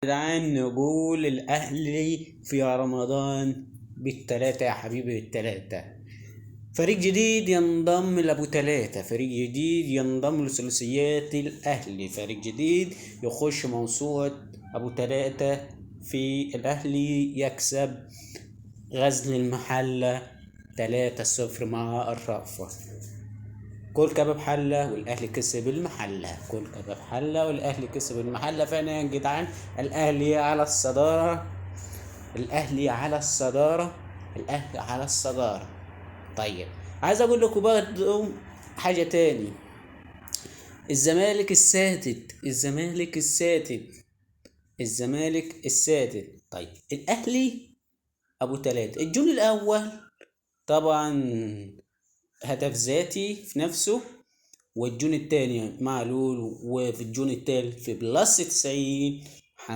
جدعان نقول الاهلي في رمضان بالتلاتة يا حبيبي، بالتلاتة. فريق جديد ينضم لابو تلاتة، فريق جديد ينضم لثلاثيات الاهلي، فريق جديد يخش موسوعة ابو تلاتة في الاهلي، يكسب غزل المحلة 3-0 مع الرأفة. كل كباب حلة والأهلي كسب المحلة، كل كباب حلة والأهلي كسب المحلة. فعلا يا جدعان الأهلي على الصدارة، الأهلي على الصدارة، الأهلي على الصدارة. طيب عايز أقول لكم برضه حاجة تاني، الزمالك السادس، الزمالك السادس، الزمالك السادس. طيب الأهلي أبو تلاتة، الجون الأول طبعا هدف ذاتي في نفسه، والجون التاني معلول، وفي الجون التالت في plus 90